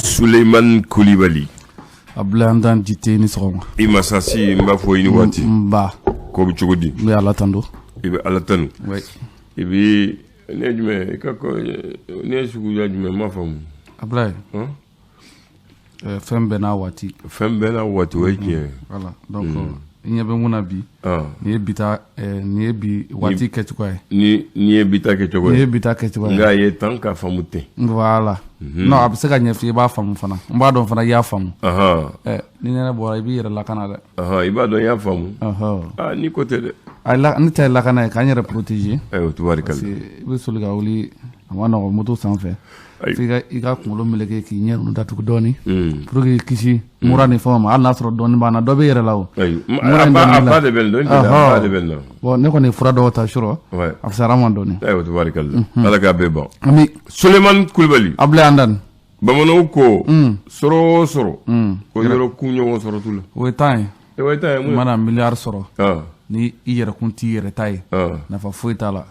Suleiman Kulibali. Abdoulaye Andan Jite, ni sɔgɔma. I masasi, n b'a fɔ i ni waati. Nba. Ko bɛ cogo di? N bɛ Ala tando. I bɛ Ala tanu. Oui. I bɛ ne ye jumɛn i ka ko ne ye suguya jumɛn, n m'a faamu. Abdoulaye. Fɛn bɛɛ n'a waati. Fɛn bɛɛ n'a waati, o ye tiɲɛ ye. Voilà, donc i ɲɛ bɛ mun na bi? Nin ye bi ta, nin ye bi waati kɛcogoya ye. Ni nin ye bi ta kɛcogo ye. Nin ye bi ta kɛcogoya ye. Nka a ye tan k'a faamu ten. Voilà. Non, a bɛ se ka ɲɛf'i ye, i b'a faamu fana. N b'a dɔn fana i y'a faamu. Ni nɛnɛ bɔra, i b'i yɛrɛ lakana dɛ. I b'a dɔn i y'a faamu. Aa, ni ko tɛ dɛ. Ayi, ne ta ye lakana ye, k'an yɛrɛ protéger. Ayiwa, tubarikala. Parce que i bɛ soli ka wuli, a ma nɔgɔn moto sanfɛ. F'i i ka kunkolo meleke k'i ɲɛ ninnu datugu dɔɔni pour que k'i kisi mura ni fɛnw ma, hali n'a sɔrɔ dɔɔni b'an na, dɔ bɛ yɛrɛ la o. Mura in dɔɔni b'i la. A ba de bɛ nin dɔn, a ba de bɛ nin na. Bon, ne kɔni ye fura dɔw ta surɔ. A fisayara n ma dɔɔni. Ayiwa, tubarikala. Ala k'a bɛɛ ban. Ami. Sulemani Kulibali. Abdoulaye Andan. Bamananw ko sɔrɔ o sɔrɔ, ko yɔrɔ kun ɲɔgɔn sɔrɔ t'u la. O ye tan ye. O ye tan ye. I mana miliyari sɔrɔ, ni i yɛrɛkun t'i yɛrɛ ta ye, nafa foyi t'a la.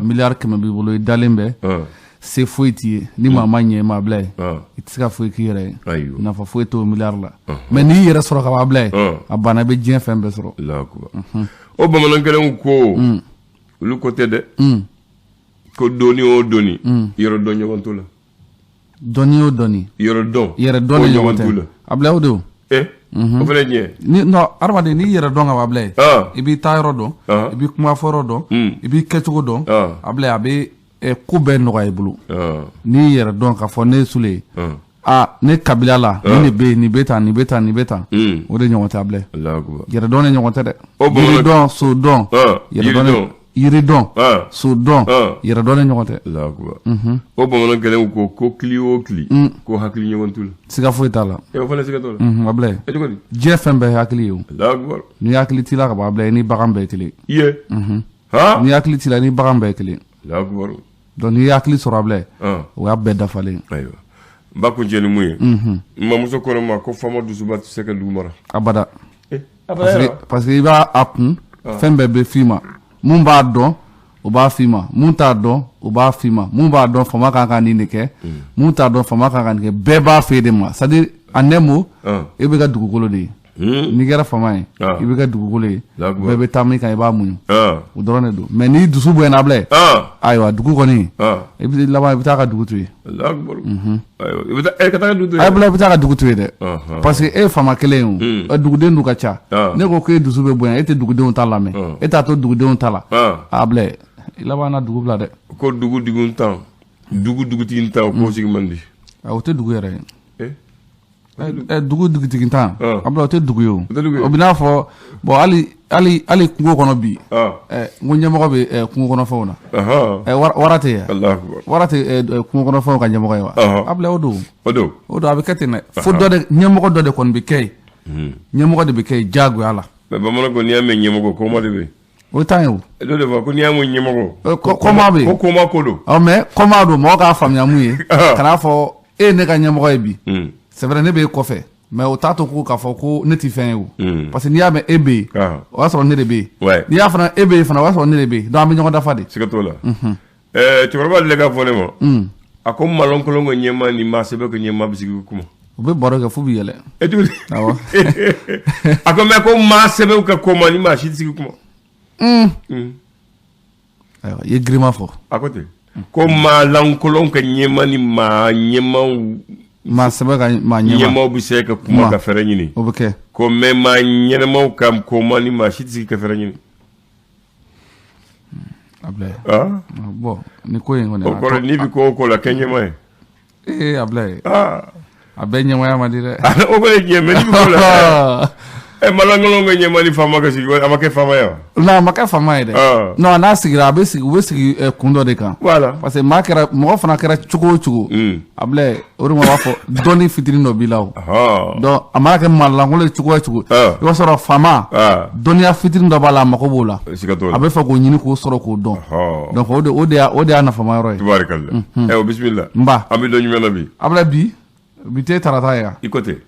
Miliyari 100 b'i bolo, i dalen bɛ, se foyi t'i ye, ni maa ma ɲɛ i ma, Abdoulaye, i tɛ se ka foyi k'i yɛrɛ ye, nafa foyi t'o miliyari la. Mais n'i yɛrɛ sɔrɔ ka ban, Abdoulaye, a banna, i bɛ diɲɛ fɛn bɛɛ sɔrɔ. O bamanan kelenw ko, olu ko tɛ dɛ, ko doni o doni, yɔrɔ dɔn ɲɔgɔn t'o la. Dɔnni o dɔnni. Yɔrɔ dɔn. Yɛrɛ dɔn ni ɲɔgɔn tɛ. Abdoulaye, o de. O fana ye tiɲɛ. Non, hadamaden, n'i yɛrɛ dɔn ka ban, Abdoulaye, i b'i taa yɔrɔ dɔn, i b'i kuma fɔ yɔrɔ dɔn, i b'i kɛcogo dɔn, Abdoulaye, a bɛ ko bɛɛ nɔgɔya i bolo. N'i yɛrɛ dɔn k'a fɔ ne ye Sule ye, aa, ne kabila la, nin de bɛ yen, nin bɛ tan, nin bɛ tan, nin bɛ tan, o de ɲɔgɔn tɛ, Abdoulaye. Yɛrɛ dɔn ni ɲɔgɔn tɛ dɛ. Yiri dɔn, so dɔn, yɛrɛ dɔn, yiri dɔn, so dɔn, yɛrɛ dɔn ni ɲɔgɔn tɛ. O bamanan kelenw ko kili o kili, ko hakili ɲɔgɔn t'u la. Siga foyi t'a la. O fana siga t'o la. Abdoulaye, diɲɛ fɛn bɛɛ ye hakili ye o. Ni hakili t'i la ka ban, Abdoulaye, ni bagan bɛɛ ye kelen. I ye. Ni hakili t'i la, ni bagan bɛɛ ye kelen. Donc n'i ye hakili sɔrɔ, Abdoulaye, o y'a bɛɛ dafalen. Ayiwa, n b'a kuncɛ ni mun ye? N mamuso ko ne ma ko faama dusuba tɛ se ka dugu mara. Abada. Parce que i b'a a kun, fɛn bɛɛ bɛ f'i ma. Mun b'a dɔn, o b'a f'i ma. Mun t'a dɔn, o b'a f'i ma. Mun b'a dɔn, faama kan ka nin de kɛ. Mun t'a dɔn, faama kan ka nin kɛ. Bɛɛ b'a f'e de ma. C'est à dire, en un mot, e bɛ ka dugukolo de ye. N'i kɛra faama ye, i bɛ kɛ dugukolo ye. Bɛɛ bɛ taa min kan, i b'a muɲu. O dɔrɔn de don. Mais n'i dusu bonyana, Abdoulaye, ayiwa, dugu kɔni, i bɛ laban, i bɛ taa ka dugu to yen. Abdoulaye, i bɛ taa ka dugu to yen dɛ. Parce que e ye faama kelen ye o. Duguden dun ka ca. Ne ko k'e dusu bɛ bonya, e tɛ dugudenw ta lamɛn. E t'a to dugudenw ta la. Abdoulaye, i laban na dugu bila dɛ. Ko dugu dugu tan, dugu dugutigi tan, k'o sigi man di. O tɛ dugu yɛrɛ ye. Dugu dugutigi tan, Abdoulaye, o tɛ dugu ye o. O bɛ n'a fɔ bon, hali hali hali kungo kɔnɔ bi, n ko ɲɛmɔgɔ bɛ kungo kɔnɔfɛnw na. Wara tɛ yan, wara tɛ kungo kɔnɔfɛnw ka ɲɛmɔgɔ ye wa? Abdoulaye, o don. O don. O don, a bɛ kɛ ten dɛ. Fo dɔ de, ɲɛmɔgɔ dɔ de kɔni bɛ kɛ yen. Ɲɛmɔgɔ de bɛ kɛ yen diyagoya la. Mais bamanan ko n'i y'a mɛn ɲɛmɔgɔ, kɔma de bɛ yen. O ye tan ye o. Dɔ de fɔ ko n'i y'a mɛn ɲɛmɔgɔ. Kɔma bɛ yen. Ko kɔma ko don. Mais kɔma don, mɔgɔ k'a faamuya mun ye. Kan'a fɔ e ye ne ka ɲɛmɔgɔ ye bi. C'est vrai, ne b'e kɔfɛ, mais o t'a to ko k'a fɔ ko ne tɛ fɛn ye o. Parce que n'i y'a mɛn e bɛ yen, o y'a sɔrɔ ne de bɛ yen. N'i y'a fana e bɛ yen fana, o y'a sɔrɔ ne de bɛ yen. Donc an bɛ ɲɔgɔn dafa de. Siga t'o la. Cɛkɔrɔba delila k'a fɔ ne ma. A ko malɔnkolon ka ɲɛmaa ni maa sɛbɛ ka ɲɛmaa bɛ sigi kuma. U bɛ baro kɛ f'u bɛ yɛlɛ. E cogo di? Awɔ. A ko mais ko maa sɛbɛw ka koma ni maa si tɛ sigi kuma. Ayiwa, i ye girinma fɔ. A ko ten. Ko maa lankolon ka ɲɛmaa ni maa ɲɛmaaw. Maa sɛbɛ ka maa ɲɛmaa. Ɲɛmaaw bɛ se ka kuma ka fɛɛrɛ ɲini. O bɛ kɛ. Ko mais maa ɲɛnɛmaw ka koma ni maa si tɛ sigi ka fɛɛrɛ ɲini. Abdoulaye. Bon, ni ko in kɔni. O kɔrɔ n'i bɛ ko o ko la, kɛ ɲɛmaa ye. Ee Abdoulaye. A bɛɛ ɲɛmaaya man di dɛ. O kɔni ye tiɲɛ, mais n'i bɛ ko la. Malankolon ka ɲɛmaa ni faama ka sigi, a ma kɛ faama ye wa? Non, a ma kɛ faama ye dɛ. Non, n'a sigira, a bɛ sigi, u bɛ sigi kun dɔ de kan. Voilà. Parce que maa kɛra, mɔgɔ fana kɛra cogo o cogo. Abdoulaye, o de ma b'a fɔ dɔnni fitinin dɔ b'i la o. Donc a mana kɛ maa lankolon ye cogo o cogo, i b'a sɔrɔ faama, dɔnniya fitinin dɔ b'a la, a mago b'o la. A bɛ fɛ k'o ɲini, k'o sɔrɔ, k'o dɔn. Donc o de y'a nafama yɔrɔ ye. Tubaarikala. O bisimila. N ba. An bɛ don jumɛn na bi? Abdoulaye, bi tɛ tarata ye wa? I ko ten.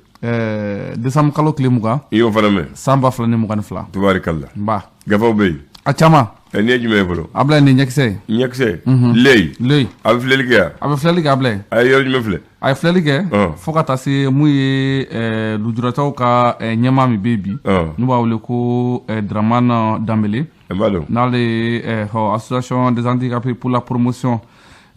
Décembre kalo tile 20. I y'o fana mɛn. San 2022. Tubaarikala. N ba. Gafew bɛ yen. A caman. Nin ye jumɛn ye fɔlɔ? Ablaye, nin ɲɛkisɛ ye. Ɲɛkisɛ L'Œil. L'Œil. A bɛ filɛli kɛ yan. A bɛ filɛli kɛ, Ablaye. A ye yɔrɔ jumɛn filɛ? A ye filɛli kɛ fo ka taa se mun ye lujuratɔw ka ɲɛmaa min bɛ yen bi, n'u b'a wele ko Dramane Danbele. N b'a dɔn. N'ale ye Association des handicapés pour la promotion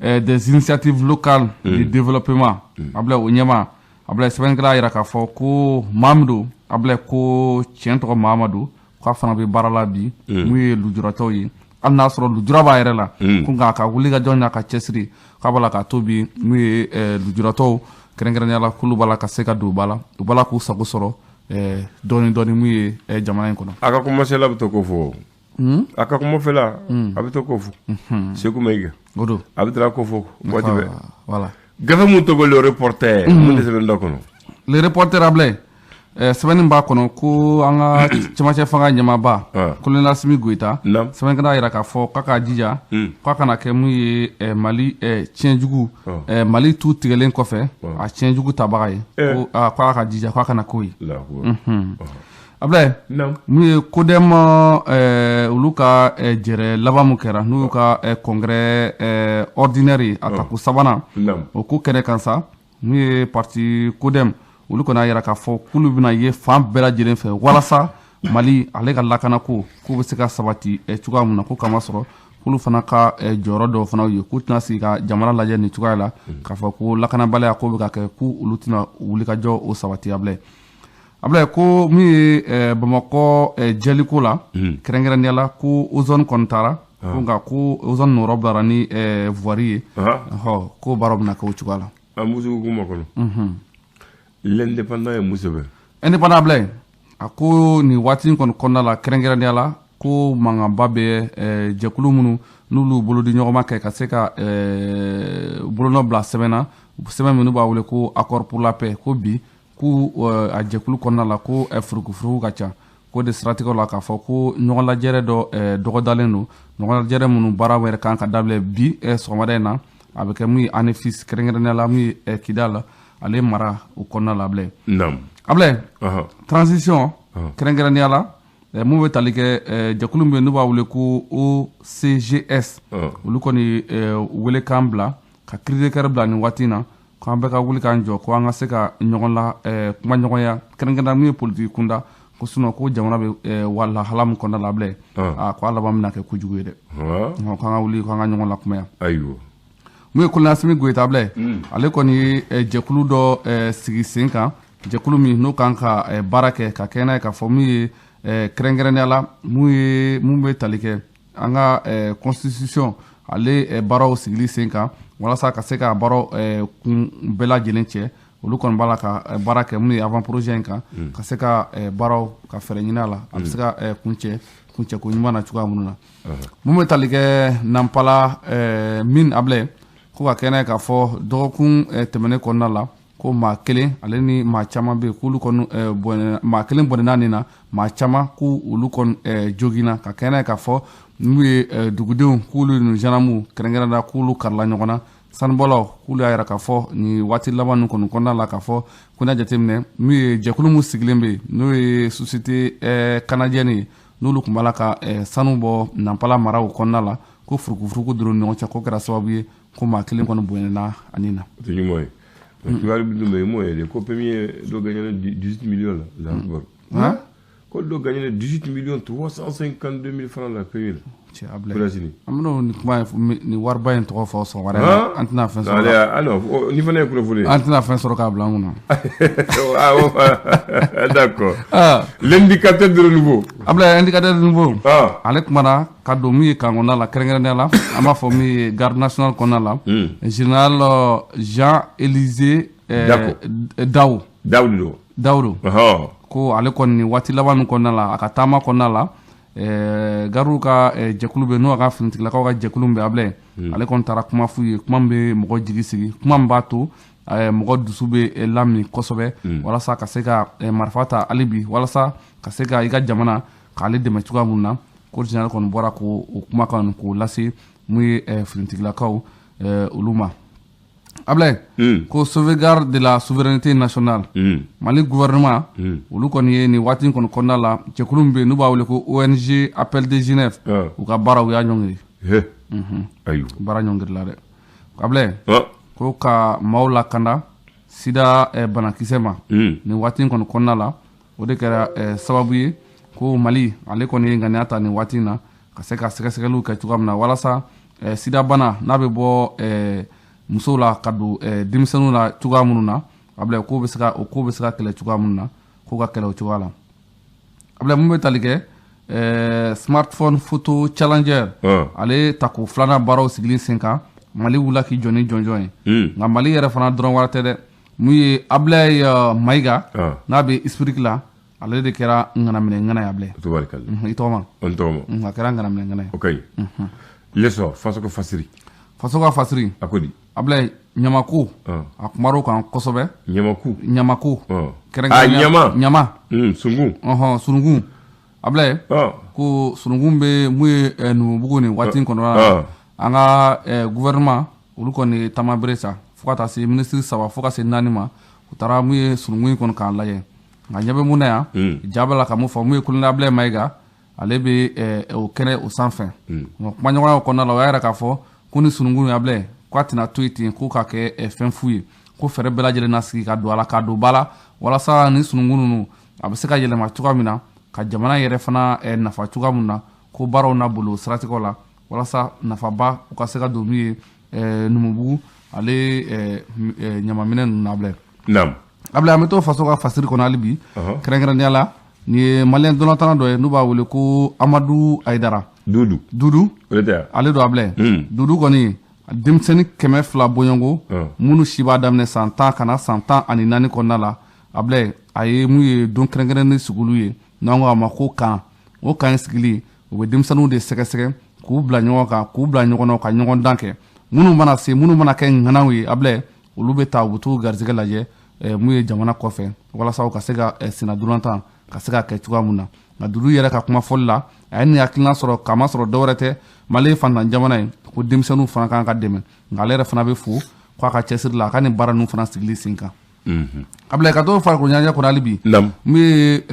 des initiatives locales de développement, Ablaye, o ɲɛmaa. Ablaye, sɛbɛnnikɛla y'a jira k'a fɔ ko maa min don, Ablaye, ko tiɲɛ tɔgɔ Mahamadu, k'a fana bɛ baara la bi mun ye lujuratɔw ye, hali n'a sɔrɔ lujura b'a yɛrɛ la, ko nka a ka wuli ka jɔ n'a ka cɛsiri k'a b'a la k'a to bi mun ye lujuratɔw kɛrɛnkɛrɛnnenya la, k'olu b'a la ka se ka don ba la, u b'a la k'u sago sɔrɔ dɔɔni dɔɔni mun ye jamana in kɔnɔ. A ka kumasɛla bɛ to k'o fɔ. A ka kumafɛla a bɛ to k'o fɔ. Seku Mayiga. O don. A bɛ taga k'o fɔ waati bɛɛ. Voilà. Gafe mun tɔgɔ Le Reporter, mun de sɛbɛn dɔ kɔnɔ? Le Reporter, Ablaye, sɛbɛnni b'a kɔnɔ ko an ka cɛmancɛ fanga ɲɛmaaba, Colonel Asimi Goyita, sɛbɛnnikɛla y'a jira k'a fɔ k'a k'a jija k'a kana kɛ mun ye Mali tiɲɛjugu, Mali tu tigɛlen kɔfɛ a tiɲɛjugu tabaga ye, ko k'a ka jija k'a kana k'o ye. Ablaye, mun ye CODEM olu ka jɛrɛ laban mun kɛra, n'u y'u ka congrès ordinaire ye, a tako sabanan, o ko kɛnɛ kan sa, mun ye parti CODEM, olu kɔni y'a jira k'a fɔ k'olu bɛna ye fan bɛɛ lajɛlen fɛ walasa Mali ale ka lakanako k'u bɛ se ka sabati cogoya mun na, ko kama sɔrɔ k'olu fana ka jɔyɔrɔ dɔw fana ye, k'u tɛna sigi ka jamana lajɛ nin cogoya la k'a fɔ ko lakanabaliya ko bɛ ka kɛ, k'u olu tɛna wuli ka jɔ o sabati. Ablaye, Ablaye, ko min ye Bamakɔ jɛliko la, kɛrɛnkɛrɛnnenya la, ko ozone kɔni taara, ko nka ko ozone nɔrɔ bilara ni voirie ye, ko baaraw bɛna kɛ o cogoya la. An muso kuma kɔnɔ. L'Indépendant ye mun sɛbɛn? Indépendant, Ablaye, a ko nin waati in kɔni kɔnɔna la, kɛrɛnkɛrɛnnenya la, ko mankanba bɛ jɛkulu minnu n'olu bolo di ɲɔgɔn ma kɛ ka se ka bolonɔ bila sɛbɛn na, sɛbɛn minnu b'a wele ko Accord pour la paix, ko bi k'u a jɛkulu kɔnɔna la ko furukufuruku ka ca, ko de siratigɛw la k'a fɔ ko ɲɔgɔn lajɛrɛ dɔ dɔgɔdalen don, ɲɔgɔn lajɛrɛ minnu baara yɛrɛ kan ka daminɛ bi sɔgɔmada in na, a bɛ kɛ mun ye Anefis, kɛrɛnkɛrɛnnenya la mun ye Kidal ale mara o kɔnɔna la. Ablaye, Ablaye, transition kɛrɛnkɛrɛnnenya la, mun bɛ tali kɛ jɛkulu min bɛ n'u b'a wele ko OCGS, olu kɔni welekan bila ka cri de cœur bila nin waati in na k'an bɛɛ ka wuli k'an jɔ, ko an ka se ka ɲɔgɔn la kuma ɲɔgɔnya, kɛrɛnkɛrɛnnenya mun ye politiki kunda, ko sinon ko jamana bɛ wa lahala min kɔnɔna la, Ablaye, a ko a laban bɛna kɛ kojugu ye dɛ, k'an ka wuli k'an ka ɲɔgɔn lakumaya. Ayiwa. Mun ye Colonel Asimi Goyita, Ablaye, ale kɔni ye jɛkulu dɔ sigi sen kan, jɛkulu min n'o kan ka baara kɛ ka kɛ n'a ye k'a fɔ min ye kɛrɛnkɛrɛnnenya la mun ye mun bɛ tali kɛ an ka constitution ale baaraw sigili sen kan, walasa ka se ka baaraw kun bɛɛ lajɛlen cɛ. Olu kɔni b'a la ka baara kɛ mun ye avant projet in kan, ka se ka baaraw ka fɛɛrɛ ɲini a la, a bɛ se ka kuncɛ kuncɛko ɲuman na cogoya minnu na. Mun bɛ tali kɛ Nampala min, Ablaye, ko ka kɛ n'a ye k'a fɔ dɔgɔkun tɛmɛnen kɔnɔna la, ko maa kelen ale ni maa caman bɛ yen k'olu kɔni bɔnɛ, maa kelen bɔnɛna nin na, maa caman k'u olu kɔni joginna, ka kɛ n'a ye k'a fɔ n'u ye dugudenw k'olu ni gendarmew kɛrɛnkɛrɛnnenya k'olu karila ɲɔgɔn na, sanubɔlaw k'olu y'a jira k'a fɔ nin waati laban ninnu kɔni kɔnɔna la, k'a fɔ ko n'a jateminɛ n'u ye jɛkulu min sigilen bɛ yen, n'o ye société canadienne ye, n'olu tun b'a la ka sanu bɔ Nampala maraw kɔnɔna la, ko furukufuruku donna ɲɔgɔn cɛ, ko kɛra sababu ye ko maa kelen kɔni bonyana ani na. O tɛ ɲuman ye. Kibaru dun bɛ yen m'o ye dɛ, ko premier dɔ gagné 18 millions la, Allahu ko dɔ gagné 18 millions 352 000 francs la premier la. Cɛ Ablaye, an bɛna nin kuma nin wariba in tɔgɔ fɔ sɔgɔmada in na, an tɛna fɛn sɔrɔ. Alors ni fana ye kunnafoni ye. An tɛna fɛn sɔrɔ k'a bila an kunna. D'accord. L'indicateur de renouveau. Ablaye, Indicateur de renouveau. Ale kumana ka don min ye kan kɔnɔna la, kɛrɛnkɛrɛnnenya la an b'a fɔ min ye garde nationale kɔnɔna la, général Jean Élisée Dao. Dao don. Dao don. Ko ale kɔni nin waati laban min kɔnɔna la, a ka taama kɔnɔna la, gariw ka jɛkulu bɛ n'o ka finitigilakaw ka jɛkulu bɛ, Ablaye, ale kɔni taara kuma f'u ye, kuma min bɛ mɔgɔ jigi sigi, kuma min b'a to mɔgɔ dusu bɛ lamin kosɛbɛ, walasa ka se ka marifa ta hali bi, walasa ka se ka i ka jamana k'ale dɛmɛ cogoya mun na. Ko général kɔni bɔra k'o kumakan k'o lase mun ye finitigilakaw olu ma. Ablaye, ko sauvegarde de la souveraineté nationale, Mali gouvernement, olu kɔni ye nin waati in kɔni kɔnɔna la, jɛkulu min bɛ yen n'u b'a wele ko ONG Appel de Genève, u ka baara, u y'a ɲɔngiri. He, ayiwa. Baara ɲɔngirila dɛ, Ablaye. Ko ka maaw lakanda sida banakisɛ ma nin waati in kɔni kɔnɔna la, o de kɛra sababu ye ko Mali ale kɔni ye ŋaniya ta nin waati in na ka se ka sɛgɛsɛgɛliw kɛ cogoya min na walasa sida bana n'a bɛ bɔ musow la ka don denmisɛnninw la cogoya minnu na, Ablaye, ko bɛ se ka o ko bɛ se ka kɛlɛ cogoya minnu na, k'o ka kɛlɛ o cogoya la. Ablaye, mun bɛ tali kɛ smartphone photo challenger, ale tako filanan baaraw sigili sen kan, Mali wulila k'i jɔ ni jɔnjɔn ye. Nka Mali yɛrɛ fana dɔrɔn wɛrɛ tɛ dɛ, mun ye Ablaye Mayiga, n'a bɛ ISPRIC la, ale de kɛra ŋanaminɛ ŋana ye, Ablaye. Tubarikalla. I tɔgɔ ma? N tɔgɔ ma. A kɛra ŋanaminɛ ŋana ye. O ka ɲi. L'Essor, faso ka fasiri. Faso ka fasiri. A ko di? Ablaye, ɲamako, a kumar'o kan kosɛbɛ. Ɲamaku. Ɲamako. Ah. Kɛrɛnkɛrɛnnenya ɲama. Ɲama. Sunkun. Ɔhɔn, sununkun, Ablaye. Ko sununkun bɛ mun ye Numubugu nin waati in kɔnɔna na, an ka gouvernement olu kɔni ye taamabere ta fo ka taa se minisiri saba fo ka se naani ma, u taara mun ye sununkun in kɔni k'a lajɛ. Nka ɲɛ bɛ mun na yan, ja b'a la ka mun fɔ, mun ye colonel Ablaye Mayiga, ale bɛ o kɛnɛ o sanfɛ. Nka kumaɲɔgɔnyaw kɔnɔna la, o y'a yira k'a fɔ ko ni sununkun ye, Ablaye, k'a tɛna to yen ten ko k'a kɛ fɛn fu ye, ko fɛɛrɛ bɛɛ lajɛlen na sigi ka don a la, k'a don ba la, walasa ni sununkun ninnu a bɛ se ka yɛlɛma cogoya min na ka jamana yɛrɛ fana nafa cogoya min na, ko baaraw na bolo o siratigɛw la walasa nafaba u ka se ka don min ye Numubugu ale ɲamaminɛ ninnu na, Ablaye. Naam. Ablaye, an bɛ to faso ka fasiri kɔnɔ hali bi. Kɛrɛnkɛrɛnnenya la, nin ye maliyɛn dolantanna dɔ ye n'u b'a wele ko Amadu Ayidara. Dudu. Dudu. O de tɛ yan. Ale don, Ablaye. Dudu kɔni, denmisɛnnin 200 bɔɲɔgɔnko minnu si b'a daminɛ san 10 ka na san 14 kɔnɔna la, Ablaye, a ye mun ye don kɛrɛnkɛrɛnnen sigiliw ye n'an ko a ma ko camp. O camp in sigili, u bɛ denmisɛnninw de sɛgɛsɛgɛ k'u bila ɲɔgɔn kan, k'u bila ɲɔgɔn na ka ɲɔgɔn dan kɛ. Minnu mana se, minnu mana kɛ ŋanaw ye, Ablaye, olu bɛ taa, u bɛ t'u garijɛgɛ lajɛ mun ye jamana kɔfɛ walasa u ka se ka senna dolantan ka se ka kɛ cogoya mun na. Nka Dudu yɛrɛ ka kuma fɔli la, a ye nin hakilina sɔrɔ k'a ma sɔrɔ dɔwɛrɛ tɛ, Mali ye fantan jamana ye, ko denmisɛnninw fana kan ka dɛmɛ. Nka ale yɛrɛ fana bɛ fo k'a ka cɛsiri la, a ka nin baara ninnu fana sigili sen kan. Ablaye, ka to farikolo ɲɛnajɛ kɔnɔ hali bi, min ye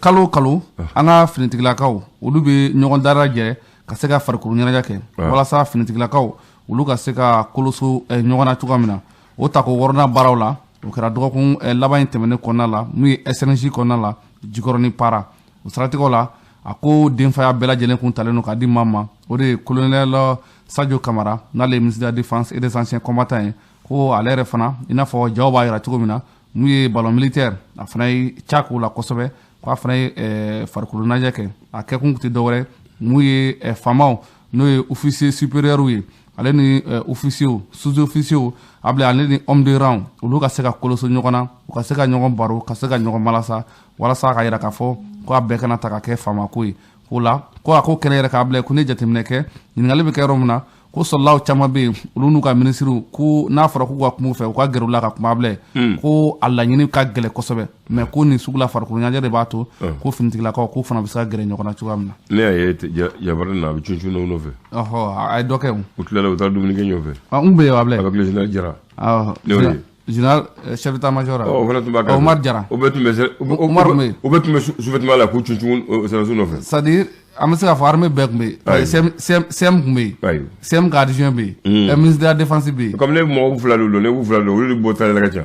kalo o kalo, an ka finitigilakaw olu bɛ ɲɔgɔn dalajɛ ka se ka farikolo ɲɛnajɛ kɛ walasa finitigilakaw olu ka se ka koloso ɲɔgɔn na cogoya min na. O tako wɔɔrɔnan baaraw la, o kɛra dɔgɔkun laban in tɛmɛnen kɔnɔna la, mun ye SNJ kɔnɔna la, Jikɔrɔni Para. O siratigɛw la, a ko denfaya bɛɛ lajɛlen kun talen don k'a di maa ma, o de ye colonel Sadio Kamara, n'ale ye ministre de la Défense et des Anciens Combattants ye. Ko ale yɛrɛ fana, i n'a fɔ jaw b'a yira cogo min na, mun ye ballon militaire, a fana ye ca k'o la kosɛbɛ, ko a fana ye farikolo ɲɛnajɛ kɛ. A kɛkun tɛ dɔwɛrɛ, mun ye faamaw n'o ye officier supérieur ye, ale ni officier, sous-officier, Ablaye, ale ni homme de rang, olu ka se ka koloso ɲɔgɔn na, u ka se ka ɲɔgɔn baro, ka se ka ɲɔgɔn malasa, walasa ka yira k'a fɔ ko a bɛɛ kana ta ka kɛ faamako ye. O la ko a ko kɛnɛ yɛrɛ k'a bila ko ne jateminɛ kɛ, ɲininkali bɛ kɛ yɔrɔ min na, ko sɔrɔlaw caman bɛ yen, olu n'u ka minisiriw, ko n'a fɔra k'u ka kuma u fɛ, u ka gɛrɛ u la ka kuma bila, ko a laɲini ka gɛlɛn kosɛbɛ. Mais ko nin sugu la farikolo ɲɛnajɛ de b'a to ko finitigilakaw k'u fana bɛ se ka gɛrɛ ɲɔgɔn na cogoya min na. Ne y'a ye jabaranin na, a bɛ cuncun n'u nɔfɛ. Ɔhɔ, a ye dɔ kɛ o. U tilala, u taara dumuni kɛ ɲɔgɔn fɛ. N bɛ yen wa, Ablaye? Avec le général Jara. Awɔ. Ne y'o ye. Général chef d'état-major. Ɔ, o fana tun b'a kɛrɛfɛ. Omar Jara. O bɛɛ tun bɛ Omar tun bɛ yen. O bɛɛ tun bɛ sous-vêtement la k'u cuncun sɔrɔdasiw nɔfɛ. C'est à dire an bɛ se k'a fɔ armée bɛɛ tun bɛ yen. CM tun bɛ yen. CM ka adjoint bɛ yen. Ministre de la Défense bɛ yen. Comme ne mɔgɔw fila de don, ne b'u fila dɔn, olu de bɔ télé la ka ca.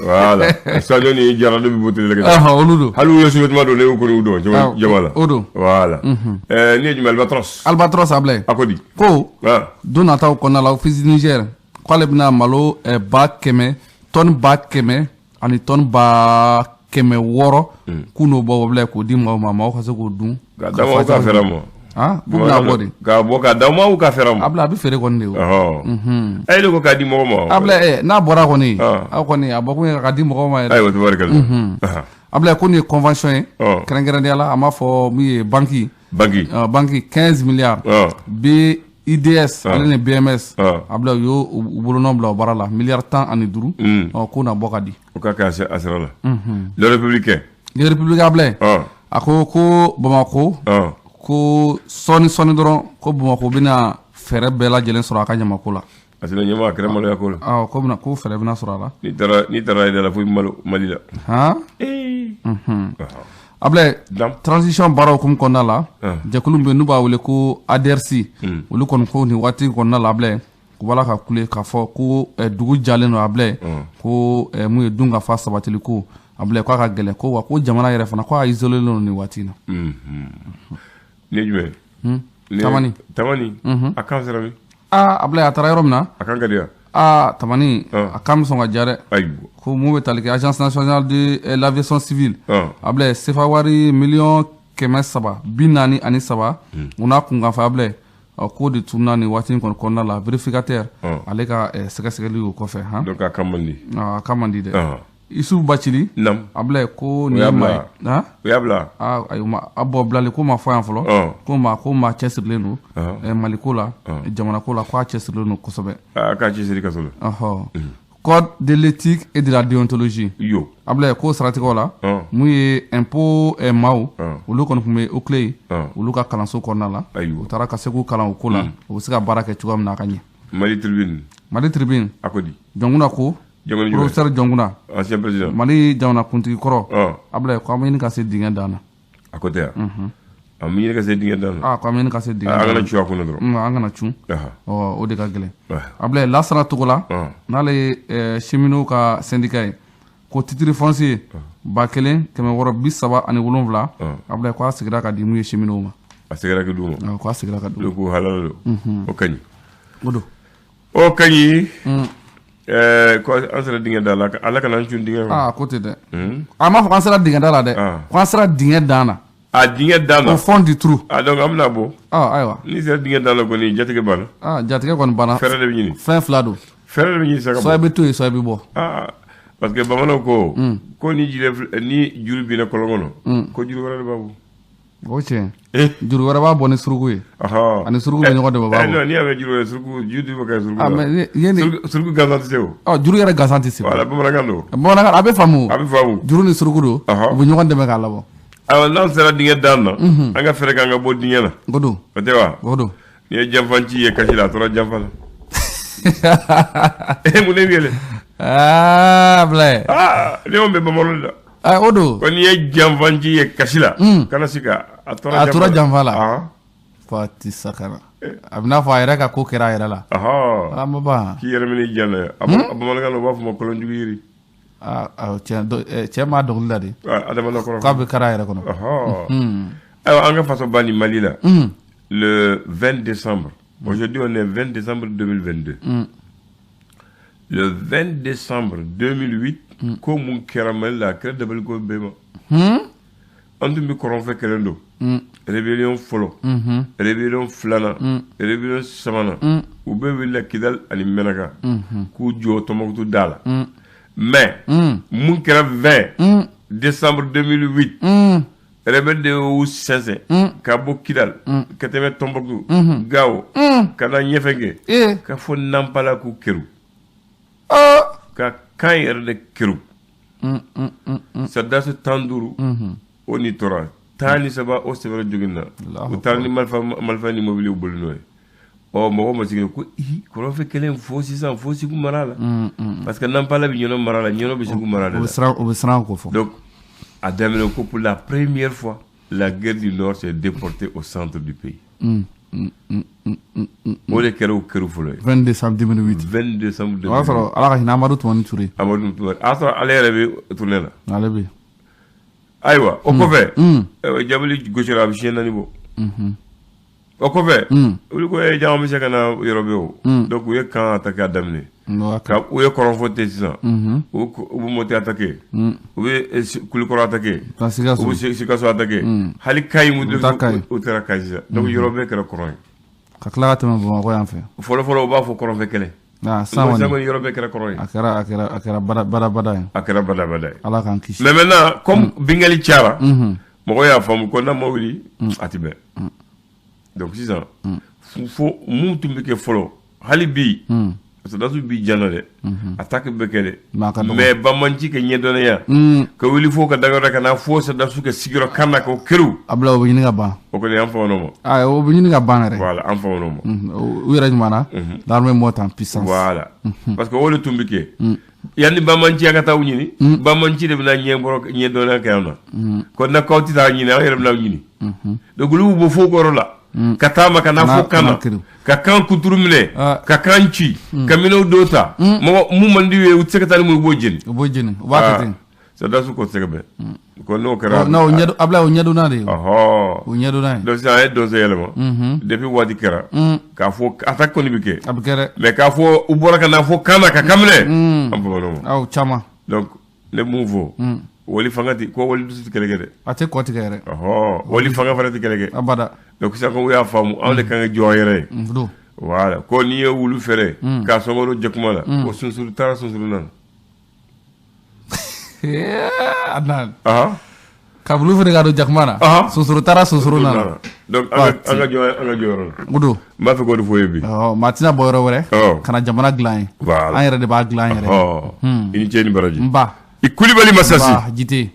Voilà. Sadio ni Jara de bɛ bɔ télé la ka ca. Ɔhɔn, olu don. Hali u ye sous-vêtement don, ne y'u kɔni dɔn jama la. O don. Voilà. Ni ye jumɛn, Albatros. Albatros, Ablaye. A ko di? Ko don nataw kɔnɔna la, Office du Niger k'ale bɛna malo 100 000, tɔni 100 000 ani tɔni 600 000 k'u n'o bɔ bila k'o di mɔgɔw ma, maaw ka se k'o dun. K'a d'aw ma, ka fɛrɛ ma. Ah, k'u bɛna bɔ de. K'a bɔ k'a d'aw ma ou k'a fɛrɛ ma? Ablaye, a bɛ feere kɔni de o. Ɔhɔn. E de ko k'a di mɔgɔ ma. Ablaye, n'a bɔra kɔni, aw kɔni a bɔ kun ye k'a di mɔgɔw ma yɛrɛ. Ayiwa, tabarikala. Ablaye, ko nin ye convention ye. Kɛrɛnkɛrɛnnenya la, an b'a fɔ min ye banque. Banque. Banque 15 milliards. BIDS ale ni BMS. Ablaye, u y'o u bolonɔ bila o baara la, miliyari 15. K'o na bɔ ka di. O ka kɛ a sira la. Le Républicain. Le Républicain, Ablaye. A ko ko Bamakɔ, ko sɔɔni sɔɔni dɔrɔn ko Bamakɔ bɛna fɛɛrɛ bɛɛ lajɛlen sɔrɔ a ka ɲamako la. A sera ɲɛmaa, a kɛra maloya ko la. Awɔ, ko bɛna ko fɛɛrɛ bɛna sɔrɔ a la. N'i taara i da la fo malo Mali la. Han. Ablaye, transition baara hukumu kɔnɔna la, jɛkulu min bɛ yen n'u b'a wele ko ADRC, olu kɔni ko nin waati kɔnɔna la, Ablaye, u b'a la ka kule k'a fɔ ko dugu jalen don, Ablaye, ko mun ye dun ka fa sabatili ko, Ablaye, k'a ka gɛlɛn ko wa ko jamana yɛrɛ fana ko a isolé don nin waati in na. Nin ye jumɛn ye? Tamani. Tamani, a kan sera min? Aa, Ablaye, a taara yɔrɔ min na. A kan ka di wa? Aa, Tamani, a kan bɛ sɔn ka diya dɛ. Ayiwa. Ko mun bɛ tali kɛ Agence nationale de l'aviation civile, Ablaye, CFA wari miliyɔn 343, o n'a kunkanfɛ, Ablaye, k'o de tununa nin waati in kɔni kɔnɔna la. Vérificateur ale ka sɛgɛsɛgɛli o kɔfɛ han. Donc a kan man di. A kan man di dɛ. Isufu Bacili, Ablaye, ko nin y'a ye maa ye bila. Han. O y'a bila. Aa, ayi, a bɔ bilali ko ma fɔ yan fɔlɔ. Ko maa cɛsirilen don Mali ko la, jamana ko la, ko a cɛsirilen don kosɛbɛ. A k'a cɛsiri kaso la. Ɔhɔ, code de l'éthique et de la déontologie, yo. Ablaye, ko siratigɛw la, mun ye impôt maaw, olu kɔni tun bɛ OCLEI ye, olu ka kalanso kɔnɔna la. U taara ka se k'u kalan o ko la, u bɛ se ka baara kɛ cogoya min na a ka ɲɛ. Mali Tribune. Mali Tribune. A ko di? Jɔnkuna ko Jɔnkɔni jumɛn? Professeur Jɔnkuna. Ancien président. Mali jamanakuntigi kɔrɔ, Ablaye, ko an bɛ ɲini ka se dingɛ dan na. A ko tɛ yan, an bɛ ɲini ka se dingɛ dan na. Aa, ko an bɛ ɲini ka se dingɛ an dan kana na. cu a kunna dɔrɔn. An kana cun. Ɔ, o de ka gɛlɛn. Ablaye, Lasana Togola, n'ale ye cheminots ka syndicat ye, ko titre foncier 1637, Ablaye, ko a seginna ka di mun ye cheminots ma. A seginna ka d'u ma. Awɔ, ko a seginna ka d'u ma. Olu ko halala don, o ka ɲi. O don. O ka ɲi. Ko an sera dingɛ da la, Ala kana an cun dingɛ kɔnɔ. Aa, ko tɛ dɛ. An b'a fɔ k'an sera dingɛ da la dɛ, ko an sera dingɛ dan na. A dingɛ dan na. Au fond du trou. A, donc an bɛna bɔ. Ah, ayiwa. N'i sera dingɛ dan la kɔni, jatigɛ banna. Ah, jatigɛ kɔni banna. Fɛɛrɛ de bɛ ɲini. Fɛn fila don. Fɛɛrɛ de bɛ ɲini sa ka bɔ. Soit i bɛ to yen, soit i bɛ bɔ. Aa, parce que bamananw ko ni jiri ni juru binna kɔlɔn kɔnɔ, ko juru wɛrɛ de b'a bɔ. O tiɲɛ, juru wɛrɛ b'a bɔ ni suruku ye. Ani suruku bɛ ɲɔgɔn dɛmɛ, o b'a bɔ. Non, n'i y'a mɛn juru wɛrɛ, suruku, juru bɛ kɛ suruku Ah, la. mais ye nin Suruku gansan tɛ se o. Ɔ, juru yɛrɛ gansan tɛ se. Voilà, bamanankan don. Bamanankan, a bɛ faamu. A bɛ faamu. Juru ni suruku don, u bɛ ɲɔgɔn dɛmɛ k'a labɔ. Ayiwa, n'an sera dingɛ dan na, an ka fɛɛrɛ k'an ka bɔ dingɛ na. O don. O tɛ wa? O don. N'i ye janfanci ye kasi la, a tora janfa la. E, mun de bɛ yɛlɛ? Aa, Ablaye. Aa, ne y'o mɛn bamananw de la. Aa, o don. Ko n'i ye janfanci ye kasi la, kana se ka a tora. A tora janfa la. Fati sakana. A bɛ n'a fɔ a yɛrɛ ka ko kɛra a yɛrɛ la. An ma ban. K'i yɛrɛ minɛ i jan na. A bamanankan na, u b'a fɔ ma kɔlɔnjugu yiri. Aa, cɛ, cɛ m'a dɔnkili la de. Adama kɔrɔ. K'a bɛ kari a yɛrɛ kɔnɔ. Ayiwa, an ka fasoba ni Mali la. Le 20 décembre. Aujourd'hui, on est 20 décembre 2022. Le 20 décembre 2008, ko mun kɛra Mali la, a kɛra dabaliko bɛɛ ma. An tun bɛ kɔrɔnfɛ kɛlɛ don. Rébellion fɔlɔ, rébellion filanan, rébellion sabanan, u bɛɛ wulila Kidal ani Mɛnaka k'u jɔ Tɔnbukutu da la. Mais mun kɛra 20 décembre 2008? Rebelle de y'u sɛnsɛn ka bɔ Kidal ka tɛmɛ Tɔnbukutu, Gawo, ka na Ɲɛfɛnkɛ, ka fɔ Nanpala, k'u keru ka kan yɛrɛ de keru. Sɔrɔdasi 15, o ni tora 13, o sɛbɛnna jogin na. U taara ni marifa ni mobili boli n'o ye. Ɔ, mɔgɔ ma sigi ko i kɔrɔnfɛ kelen fo sisan fo Segu mara la, parce que Nanpala bɛ Ɲɔnɔ mara la, Ɲɔnɔ bɛ Segu mara de la. O bɛ siran ko fɔ. Donc a daminɛ ko pour la première fois, la guerre du Nord s'est déportée au centre du pays. O de kɛra o kɛra fɔlɔ ye. 20 décembre 2008. 20 décembre 2008. O y'a sɔrɔ, Ala ka hinɛ Amadu Tumani Ture. Amadu Tumani, a y'a sɔrɔ ale yɛrɛ bɛ tournée la. Ale bɛ. Ayiwa, o kɔfɛ, jabali gosira, a bɛ siɲɛ 4 bɔ. O kɔfɛ, olu ko jama bɛ se ka na yɔrɔ bɛ o. Donc u ye camp attaqué a daminɛ. Ka u ye kɔrɔnfɔ ten sisan. U bɛ Moti attaqué. U bɛ Kulikɔrɔ attaqué. U bɛ Sikaso attaqué. Hali Kayi mun, u taara Kayi sisan. Donc yɔrɔ bɛɛ kɛra kɔrɔn ye. Ka tila ka tɛmɛ Bamakɔ yan fɛ. Fɔlɔ fɔlɔ, u b'a fɔ kɔrɔnfɛ kɛlɛ. Ah, sisan kɔni yɔrɔ bɛɛ kɛra kɔrɔn ye. A kɛra badabada ye. A kɛra badabada ye. Ala k'an kisi. Mais maintenant, comme bingali cayara, mɔgɔw y'a faamu ko n'a ma wuli, a ti bɛn. Donc sisan, fo mun tun bɛ kɛ fɔlɔ, hali bi. Sɔrɔdasiw b'i jana dɛ, attaque bɛ kɛ dɛ, Mais a ka dɔgɔ. Mais banbanci ka ɲɛdɔnnenya ka wuli fo ka dagayɔrɔ ka na fo sɔrɔdasiw ka sigiyɔrɔ kan na k'o keru. Abulayi, o bɛ ɲini ka ban. O kɔni, an famana o ma. Ah, o bɛ ɲini ka ban yɛrɛ. Voilà, an famana o ma. U yɛrɛ ɲuman na, l'armée monte en puissance. Voilà, parce que o de tun bɛ kɛ yanni banbanci ka taa u ɲini. Banbanci de bɛna ɲɛ bɔrɔ ɲɛdɔnnenya kɛ yan na ko na k'aw tɛ taa ɲini, aw yɛrɛ bɛna ɲini. Donc olu bɛ bɔ fo kɔrɔ la ka taa ma ka na fo kan na, ka kan kuturu minɛ, ka kan ci, ka minɛnw dɔw ta. Mɔgɔ mun man di u ye, u tɛ se ka taa ni mun ye, u b'o jeni. U b'o jeni, u b'a kɛ ten. Sɔrɔdasiw ko tɛ se ka bɛn ko n'o kɛra. Non, o ɲɛdɔn, Abulayi, o ɲɛdɔnna de ye. O ɲɛdɔnna ye. Donc sisan an ye dɔnso yɛlɛma depuis waati kɛra k'a fɔ attaque kɔni bɛ kɛ. A bɛ kɛ dɛ. Mais k'a fɔ u bɔra ka na fɔ kan na ka kan minɛ, an famana o ma. Aw caman. Donc ne mun fɔ, wali fanga ti ko wali dusu tɛ kɛlɛ kɛ dɛ. A tɛ kɔ tigɛ yɛrɛ. Ɔhɔ, wali fanga fana tɛ kɛlɛ kɛ. Abada. Donc sisan ko u y'a faamu, anw de kan ka jɔ an yɛrɛ ye. Don. Voilà, ko n'i ye wulu fɛrɛ k'a sɔngɔ don jakuma la, ko sunsuru taara, sunsuru nana. Adnan. Ka wulu fɛrɛ ka don jakuma na. Sunsuru taara, sunsuru nana. Donc an ka jɔ an ka jɔyɔrɔ la. O don. N b'a fɛ k'o de fɔ ye bi. Ɔ, maa tɛna bɔ yɔrɔ wɛrɛ ka na jamana dilan ye. An yɛrɛ de b'a dilan an yɛrɛ. I ni ce ni baraji. N ba. I Kulibali Masasi. N ba Jite.